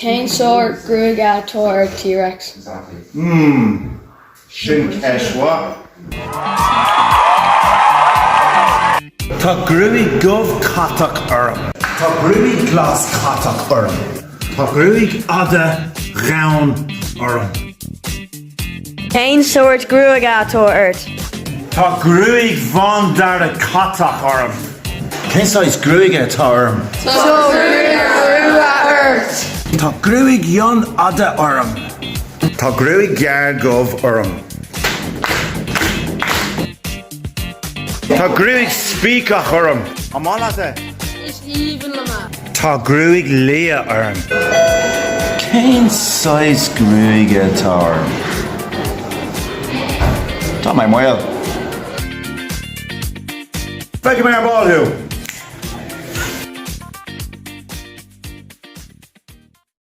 Cén sórt gruaige atá ar T-Rex? Hmm, sin ceist mhaith. Tá gruaig dhubh catach orm. Tá gruaig ghlas catach orm. Tá gruaig fhada dhonn orm. Cén sórt gruaige atá ort? Tá gruaig bhándearg catach orm. Cén saghas gruaige atá orm? Tá gruaig rua ort. Tá gruaig fhionn fhada orm. Tá gruaig ghearr dhubh orm. Tá gruaig spíceach orm. An maith leat é? Is aoibhinn liom é. Tá gruaig liath orm. Cén saghas gruaige atá orm? Tá mé maol. Feicfidh mé ar ball thú!